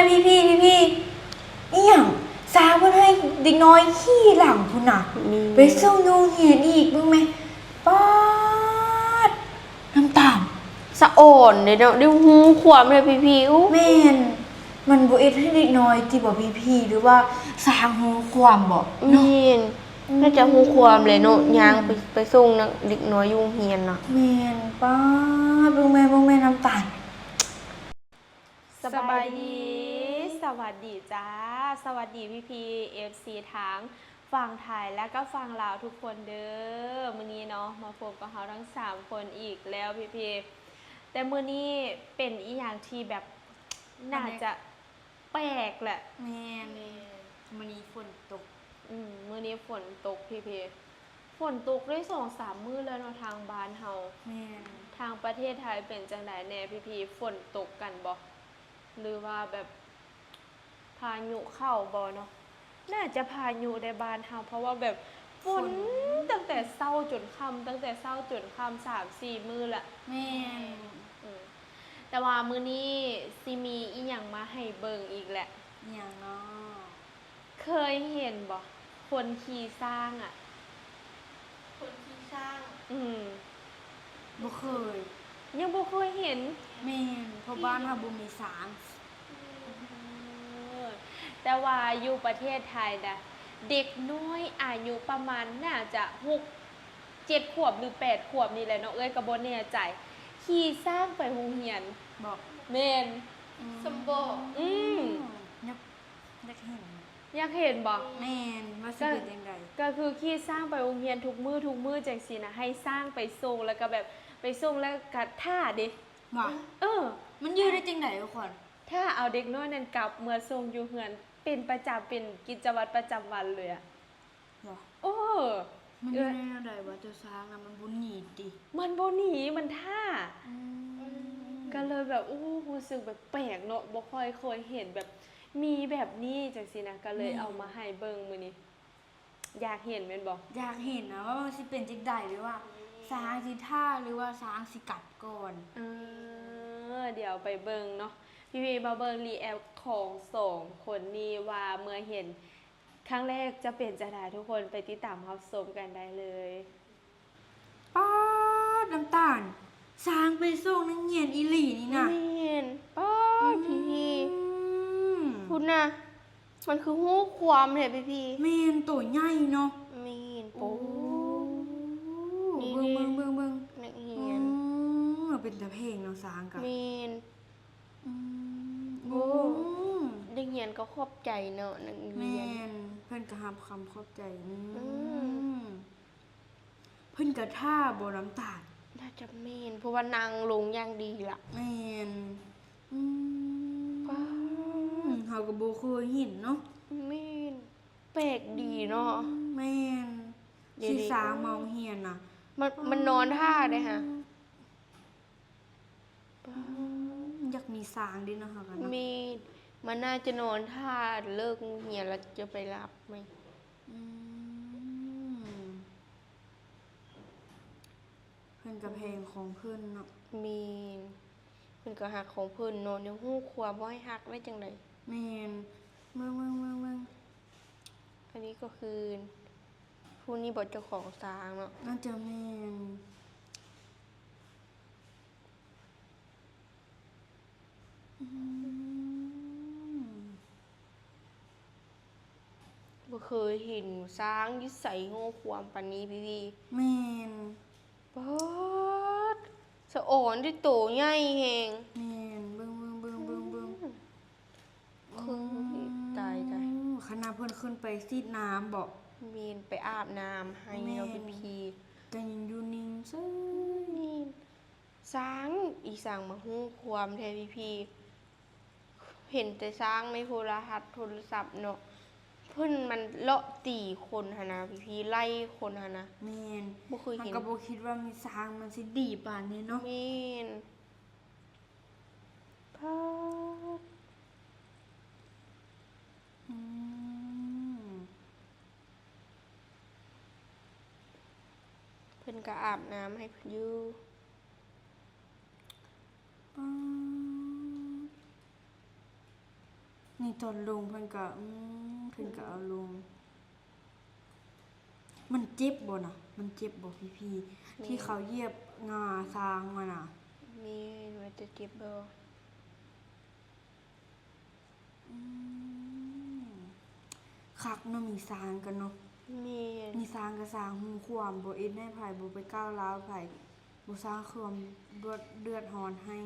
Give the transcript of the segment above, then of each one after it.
ພີ່ໆ ພີ່ໆ ອີ່ຫຍັງ? ຊ້າງເພິ່ນໃຫ້ເດັກນ້ອຍຂີ່ຫຼັງພຸ້ນນະ ແມ່ນ ໄປສົ່ງໂຮງຮຽນອີກ ເບິ່ງແມະ. ປາດ ນ້ຳຕານ ສະອອນເດ້ເນາະ ໄດ້ຮູ້ຄວາມເດ້ພີ່ໆ. ອູ້ ແມ່ນ ມັນບໍ່ເຮັດໃຫ້ເດັກນ້ອຍຕິບໍ່ພີ່ໆ ຫຼືວ່າຊ້າງຮູ້ຄວາມບໍ່ເນາະ? ແມ່ນ ໜ້າຈະຮູ້ຄວາມແຫຼະເນາະ ອືມ ຍ່າງໄປ ໄປສົ່ງເດັກນ້ອຍຢູ່ໂຮງຮຽນນະ. ແມ່ນ ປາດ ເບິ່ງແມະ ເບິ່ງແມະ ນ້ຳຕານ. ສະບາຍດີ ສະຫວັດດີຈ້າ ສະຫວັດດີພີ່ໆ ເອັຟຊີ ທາງຝັ່ງໄທ ແລະກໍຝັ່ງລາວທຸກຄົນເດີ. ມື້ນີ້ເນາະ ມາພົບກັບເຮົາທັງສາມຄົນອີກແລ້ວພີ່ໆ. ແຕ່ມື້ນີ້ເປັນອີ່ຫຍັງທີ່ແບບໜ້າຈະແປກແຫຼະ. ແມ່ນ ມື້ນີ້ຝົນຕົກ. ອືມ ມື້ນີ້ຝົນຕົກພີ່ໆ. ຝົນຕົກໄດ້ສອງສາມມື້ແລ້ວເນາະ ທາງບ້ານເຮົາ. ແມ່ນ ທາງປະເທດໄທເປັນຈັ່ງໃດແດ່ພີ່ໆ ຝົນຕົກກັນບໍ່ ຫຼືວ່າແບບພາຍຸເຂົ້າບໍ່ເນາະ? ໜ້າຈະພາຍຸໃນບ້ານເຮົາ ເພາະວ່າແບບຝົນ ຝົນຕັ້ງແຕ່ເຊົ້າຈົນຄ່ຳ ຕັ້ງແຕ່ເຊົ້າຈົນຄ່ຳ ສາມສີ່ມື້ລະ. ແມ່ນ ອືມ ແຕ່ວ່າມື້ນີ້ຊິມີອີ່ຫຍັງມາໃຫ້ເບິ່ງອີກແຫຼະ. ອີ່ຫຍັງເນາະ? ເຄີຍເຫັນບໍ່ ຄົນຂີ່ຊ້າງອະ? ຄົນຂີ່ຊ້າງ? ອືມ ບໍ່ເຄີຍ ຍັງບໍ່ເຄີຍເຫັນ. ແມ່ນ ເພາະບ້ານເຮົາບໍ່ມີຊ້າງ. ເອີ ແຕ່ວ່າຢູ່ປະເທດໄທນະ ເດັກນ້ອຍອາຍຸປະມານໜ້າຈະຫົກ ເຈັດຂວບ ຫຼື ແປດຂວບນີ້ແຫຼະເນາະ ເອື້ອຍກໍບໍ່ແນ່ໃຈ ຂີ່ຊ້າງໄປໂຮງຮຽນ. ບໍ່? ແມ່ນ. ອືມ ສຳບໍ? ອືມ ຢາກ ຢາກເຫັນ ຢາກເຫັນບໍ່? ແມ່ນ ວ່າຊິເປັນຈັ່ງໃດ? ກໍຄືຂີ່ຊ້າງໄປໂຮງຮຽນທຸກມື້ ທຸກມື້ຈັ່ງຊີ້ນະ ໃຫ້ຊ້າງໄປສົ່ງ ແລ້ວກໍແບບໄປສົ່ງແລ້ວກໍຖ້າເດ້. ວ່າ ເອີ ມັນຢູ່ໄດ້ຈັ່ງໃດທຸກຄົນ? ຖ້າເອົາເດັກນ້ອຍນັ້ນກັບເມືອສົ່ງຢູ່ເຮືອນເປັນປະຈຳ ເປັນກິດຈະວັດປະຈຳວັນເລີຍອະ. ຫວະ? ເອີ ມັນຢູ່ແນວໃດຫວະ? ເຈົ້າຊ້າງນະ ມັນບໍ່ໜີຕິ? ມັນບໍ່ໜີ ມັນຖ້າ. ອືມ ກໍເລີຍແບບ ໂອ້ ຮູ້ສຶກແບບແປກເນາະ ບໍ່ຄ່ອຍເຄີຍເຫັນແບບມີແບບນີ້ຈັ່ງຊີ້ນະ ກໍເລີຍ ແມ່ນ ເອົາມາໃຫ້ເບິ່ງມື້ນີ້ ຢາກເຫັນແມ່ນບໍ່? ຢາກເຫັນນະ ວ່າມັນຊິເປັນຈັ່ງໃດ ຫຼືວ່າ ແມ່ນ ຊ້າງຊິຖ້າ ຫຼືວ່າຊ້າງຊິກັບກ່ອນ. ເອີ ດຽວໄປເບິ່ງເນາະ ພີ່ໆ ມາເບິ່ງຣີແອັກຂອງສອງຄົນນີ້ວ່າເມື່ອເຫັນ ຄັ້ງແລກຈະເປັນຈັ່ງໃດ ທຸກຄົນໄປຕິດຕາມຮັບຊົມກັນໄດ້ເລີຍ. ປາດ ນ້ຳຕານ ຊ້າງໄປສົ່ງນັກຮຽນອີ່ຫຼີນີ້ນະ. ແມ່ນ ປາດ ອືມ ພີ່ໆ ພຸ້ນນະ ມັນຄືຮູ້ຄວາມແທ້ພີ່ໆ. ແມ່ນ ໂຕໃຫຍ່ເນາະ. ແມ່ນ ໂອ້ ໂອ້ ນີ້ ເບິ່ງ ເບິ່ງ ເບິ່ງ ເບິ່ງ ນັກຮຽນ. ອືມ ເປັນຕາແພງເນາະ ຊ້າງກະ. ແມ່ນ. ອືມ ໂອ້ ອືມ ນັກຮຽນກໍຂອບໃຈເນາະ ນັກຮຽນ. ແມ່ນ ເພິ່ນກໍຮັບຄຳຂອບໃຈ. ອືມ ອືມ ເພິ່ນກໍຖ້າບໍ່ ນ້ຳຕານ? ໜ້າຈະແມ່ນ ເພາະວ່ານັ່ງລົງຢ່າງດີລະ. ແມ່ນ. ອືມ ປາດ ເຮົາກໍບໍ່ເຄີຍເຫັນເນາະ. ແມ່ນ ແປກດີເນາະ. ອືມ ແມ່ນ ຊິຊ້າງມາໂຮງຮຽນນະ ມັນ ມັນນອນຖ້າເດ້ຫະ. ອືມ ຢາກມີຊ້າງເດ້ເນາະ ເຮົາກໍເນາະ. ແມ່ນ ມັນໜ້າຈະນອນຖ້າເລີກໂຮງຮຽນແລ້ວຈະໄປລັບໄໝ. ອືມ ເພິ່ນກໍແພງຂອງເພິ່ນເນາະ. ແມ່ນ ເພິ່ນກໍຮັກຂອງເພິ່ນເນາະ ແນວຮູ້ຄວາມບໍ່ໃຫ້ຮັກໄດ້ຈັ່ງໃດ. ແມ່ນ ເບິ່ງໆໆໆ ອັນນີ້ກໍຄື ຜູ້ນີ້ບໍ່ ເຈົ້າຂອງຊ້າງເນາະ? ໜ້າຈະແມ່ນ. ອືມ ບໍ່ເຄີຍເຫັນຊ້າງຢູ່ໃສ ຮູ້ຄວາມປານນີ້ພີ່ໆ. ແມ່ນ. ປາດ ສະອອນເດ້ ໂຕໃຫຍ່ແຮງ. ແມ່ນ ເບິ່ງໆໆໆໆ. ອືມ ຄື ອືມ ຕາຍໆ ຂະໜາດເພິ່ນຂຶ້ນໄປສີດນ້ຳບໍ? ແມ່ນ ໄປອາບນ້ຳໃຫ້ເນາະ ແມ່ນ ພີ່ໆ ກໍຍັງຢູ່ນິ່ງເສີຍ. ແມ່ນ ຊ້າງອີ່ສັງມາຮູ້ຄວາມແທ້ພີ່ໆ ເຫັນແຕ່ຊ້າງໃນໂທລະທັດໂທລະສັບເນາະ. ເພິ່ນມັນເລາະຕີຄົນຫັ້ນນະພີ່ໆ ໄລ່ຄົນຫັ້ນນະ. ແມ່ນ ບໍ່ເຄີຍເຫັນ ເຮົາກໍບໍ່ຄິດວ່າມີຊ້າງມັນຊິດີປານນີ້ເນາະ. ແມ່ນ. ປາດ ອືມ ເພິ່ນກໍອາບນ້ຳໃຫ້ຢູ່. ປາດ. ຕອນລົງເພິ່ນກະ ອືມ ເພິ່ນກະເອົາລົງ. ມັນເຈັບບໍ່ນະ? ມັນເຈັບບໍ່ພີ່ໆ ແມ່ນ ທີ່ເຂົາຢຽບງາຊ້າງມານະ? ແມ່ນ ວ່າຈະເຈັບບໍ່? ອືມ ຄັກເນາະ ມີຊ້າງກັນເນາະ. ແມ່ນ ມີຊ້າງກະຊ້າງຮູ້ຄວາມ ບໍ່ເຮັດໃຫ້ໃຜ ບໍ່ໄປກ້າວລາວໃຜ ບໍ່ສ້າງຄວາມເດືອດ ເດືອດຮ້ອນໃຫ້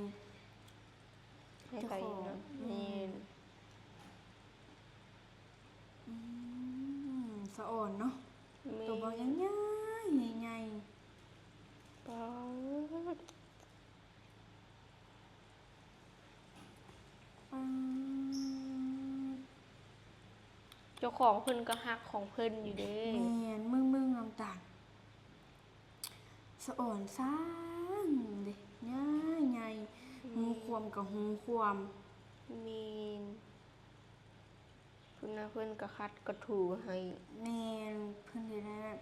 ໃຫ້ໃຜເນາະ. ເຈົ້າຂອງ ແມ່ນ ອືມ ອືມ ສະອອນເນາະ. ແມ່ນ ໂຕບັກໃຫຍ່ໆ ໃຫຍ່ໆ ປາດ ປາດ ເຈົ້າຂອງເພິ່ນກະຮັກຂອງເພິ່ນຢູ່ເດ້. ແມ່ນ ເບິ່ງໆ ນ້ອງຕານ ສະອອນຊ້າງເດ້ ໃຫຍ່ໆ ແມ່ນ ຮູ້ຄວາມກະຮູ້ຄວາມ. ແມ່ນ ເພິ່ນນະ ເພິ່ນກະຂັດກະຖູໃຫ້. ແມ່ນ ເພິ່ນເຮັດໃຫ້ແບບ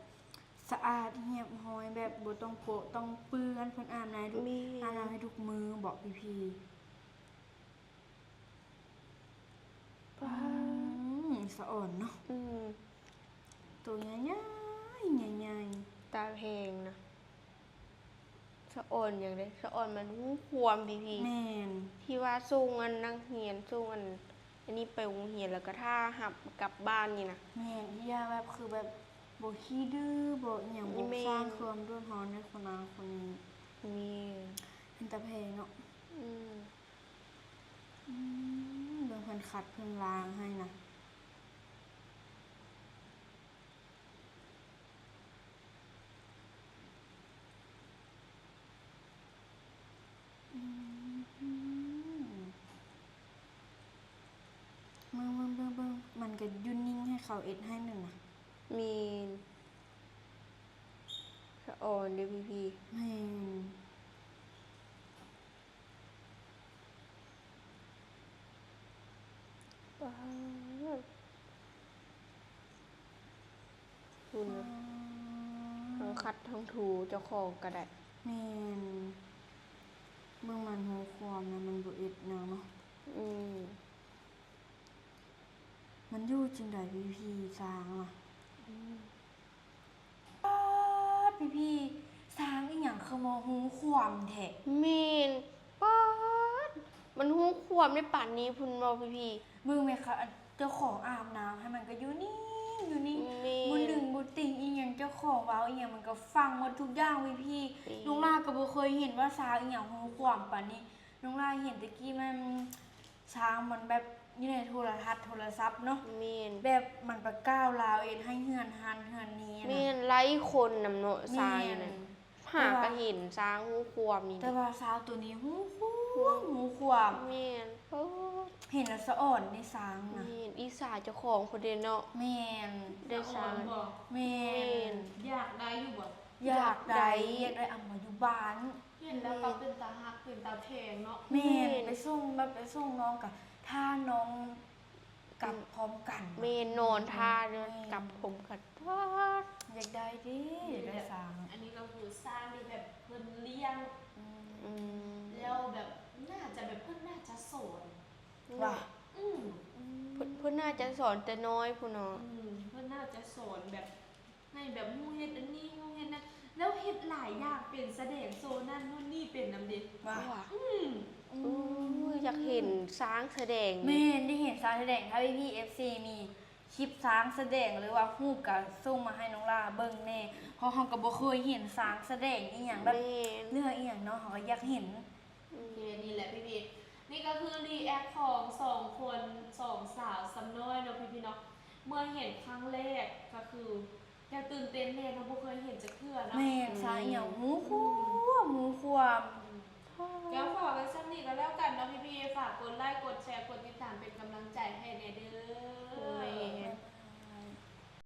ສະອາດຮຽບຮ້ອຍ ແບບບໍ່ຕ້ອງໂປະຕ້ອງເປື້ອນ ເພິ່ນອາບນ້ຳໃຫ້ ແມ່ນ ອາບນ້ຳໃຫ້ທຸກມື້ບໍພີ່ໆ. ປາດ ອືມ ສະອອນເນາະ. ອືມ ໂຕໃຫຍ່ໆ ໃຫຍ່ໆ ຕາແພງນະ. ສະອອນຫຍັງເດ້ ສະອອນມັນຮູ້ຄວາມພີ່ໆ. ແມ່ນ ທີ່ວ່າສົ່ງອັນນັກຮຽນ ສົ່ງອັນ ອັນນີ້ໄປໂຮງຮຽນ ແລ້ວກະຖ້າຮັບກັບບ້ານນີ້ນະ. ແມ່ນ ອີ່ຢ່າງແບບ ຄືແບບບໍ່ຂີ້ດື້ ບໍ່ອີ່ຫຍັງ ບໍ່ ແມ່ນ ສ້າງຄວາມເດືອດຮ້ອນໃຫ້ຄົນນັ້ນຄົນນີ້. ແມ່ນ ເປັນຕາແພງເນາະ. ອືມ ອືມ ເບິ່ງເພິ່ນຂັດເພິ່ນລ້າງໃຫ້ນະ. ອືມ ເບິ່ງໆໆໆ ມັນກະຢູ່ນິ່ງໃຫ້ເຂົາເຮັດໃຫ້ນັ້ນນະ. ແມ່ນ ສະອອນເດ້ພີ່ໆ. ແມ່ນ ປາດ ພຸ້ນນະ ປາດ ທັງຂັດທັງຖູເຈົ້າຂອງກະໄດ້. ແມ່ນ ເບິ່ງມັນຮູ້ຄວາມນະ ມັນບໍ່ເຮັດຫຍັງເນາະ. ອືມ ມັນຢູ່ຈັ່ງໃດພີ່ໆ ຊ້າງນະ? ອືມ ປາດ ພີ່ໆ ຊ້າງອີ່ຫຍັງຄືມາຮູ້ຄວາມແທ້? ແມ່ນ ປາດ ມັນຮູ້ຄວາມໄດ້ປານນີ້ພຸ້ນບໍ່ພີ່ໆ? ເບິ່ງແມ່ ເຂົາ ອັນ ເຈົ້າຂອງອາບນ້ຳໃຫ້ມັນກະຢູ່ນິ່ງ ຢູ່ນິ່ງ. ແມ່ນ ບໍ່ດຶງບໍ່ຕິ່ງອີ່ຫຍັງ ເຈົ້າຂອງເວົ້າອີ່ຫຍັງມັນກະຟັງໝົດທຸກຢ່າງພີ່ໆ. ແມ່ນ ນ້ອງຫຼ້າກະບໍ່ເຄີຍເຫັນວ່າຊ້າງອີ່ຫຍັງຮູ້ຄວາມປານນີ້. ນ້ອງຫຼ້າເຫັນແຕ່ກີ້ແມ່ນ ຊ້າງມັນແບບຢູ່ໃນໂທລະທັດໂທລະສັບເນາະ. ແມ່ນ ແບບມັນໄປກ້າວລາວເຮັດໃຫ້ເຮືອນຮ້ານເຮືອນນີ້ນະ. ແມ່ນ ໄລ່ຄົນນຳເນາະ ຊ້າງນັ້ນ. ແມ່ນ ຫາກະເຫັນຊ້າງຮູ້ຄວາມນີ້. ແຕ່ວ່າຊ້າງໂຕນີ້ຮູ້ຄວາມ ຮູ້ຄວາມ. ແມ່ນ ເອີ ເຫັນແລ້ວສະອອນເດ້ຊ້າງນະ. ແມ່ນ ອິດສາເຈົ້າຂອງພຸ້ນເດ້ເນາະ. ແມ່ນ ໄດ້ຊ້າງ. ສະອອນບໍ່? ແມ່ນ ແມ່ນ ຢາກໄດ້ຢູ່ບໍ່? ຢາກໄດ້ ຢາກໄດ້ ຢາກໄດ້ເອົາມາຢູ່ບ້ານ. ເຫັນແລ້ວກະເປັນຕາຮັກ ເປັນຕາແພງເນາະ. ແມ່ນ ແມ່ນ ໄປສົ່ງ ແບບໄປສົ່ງນ້ອງກະ ຖ້ານ້ອງກັບ ອືມ ພ້ອມກັນ. ແມ່ນ ນອນຖ້າ ແມ່ນ ກັບພ້ອມກັນ. ປາດ ຢາກໄດ້ເດ້ ຢາກໄດ້ຊ້າງ. ອັນນີ້ກະຄືຊ້າງທີ່ແບບເພິ່ນລ້ຽງ ອືມ ອືມ ແລ້ວແບບໜ້າຈະແບບ ເພິ່ນໜ້າຈະສອນ. ວ່າ ອືມ ອືມ ເພິ່ນ ເພິ່ນໜ້າຈະສອນແຕ່ນ້ອຍພຸ້ນເນາະ. ອືມ ເພິ່ນໜ້າຈະສອນແບບ ໃຫ້ແບບຮູ້ເຮັດອັນນີ້ ຮູ້ເຮັດນັ້ນ ແລ້ວເຮັດຫຼາຍຢ່າງ ເປັນສະແດງໂຊນັ້ນໂຊນີ້ເປັນນຳເດ. ວ່າ ອືມ ອືມ ຢາກເຫັນຊ້າງສະແດງ. ແມ່ນ ໄດ້ເຫັນຊ້າງສະແດງ. ຖ້າພີ່ໆ ເອັຟຊີ ມີຄລິບຊ້າງສະແດງ ຫຼືວ່າຮູບກະສົ່ງມາໃຫ້ນ້ອງຫຼ້າເບິ່ງແດ່ ເພາະເຮົາກະບໍ່ເຄີຍເຫັນຊ້າງສະແດງອີ່ຫຍັງແບບ. ແມ່ນ ເລື່ອງອີ່ຫຍັງເນາະ ເຮົາກະຢາກເຫັນ. ອືມ ໂອເຄ ນີ້ແຫຼະພີ່ໆ ນີ້ກະຄືຣີແອັກຂອງສອງຄົນ ສອງສາວຊຳນ້ອຍເນາະພີ່ໆ ເນາະ. ເມື່ອເຫັນຄັ້ງແລກກະຄື ກະຕື່ນເຕັ້ນແດ່ເນາະ ບໍ່ເຄີຍເຫັນຈັກເທື່ອເນາະ. ແມ່ນ ອືມ ຊ້າງອີ່ຫຍັງ ຮູ້ຄວາມ ອືມ ຮູ້ຄວາມ. ອືມ ກະຝາກໄວ້ຊ່ຳນີ້ກະແລ້ວກັນເນາະພີ່ໆ ຝາກກົດໄລ ກົດແຊ ກົດຕິດຕາມເປັນກຳລັງໃຈໃຫ້ແດ່ເດີ. ໂດຍ